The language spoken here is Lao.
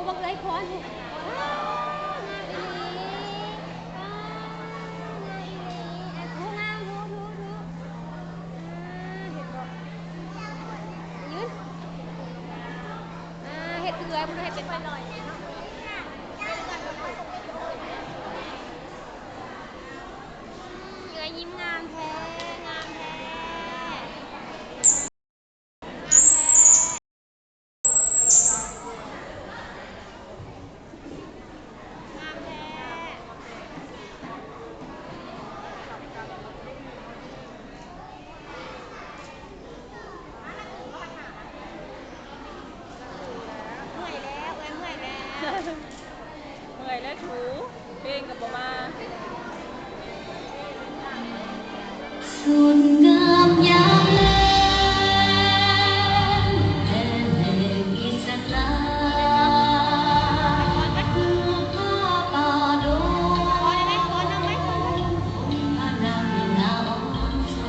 ບັກເອື້ອຍພອນ ວ້າວ ງາມອີ່ຫຼີ ວ້າວ ງາມອີ່ຫຼີ ອ່ະ ງາມ ອ່າ ເຫັນບໍ່? ຢືນ ອ່າ ເຮັດຄືເອື້ອຍ ບໍ່ໄດ້ເຮັດເປັນບໍ່? ເອື້ອຍຍິ້ມງາມແທ້ ງາມແທ້. ເມື່ອຍແລ້ວ ເອື້ອຍເມື່ອຍແລ້ວ. ເມື່ອຍແລ້ວ ຖືເພງກໍບໍ່ມາ. ສຸດງາມຍາມແລງ ແຕ່ເມກອິດສະຕາ ຄືພະປ່າດົງ ພະນາງໜ້າອ່ອນ ເ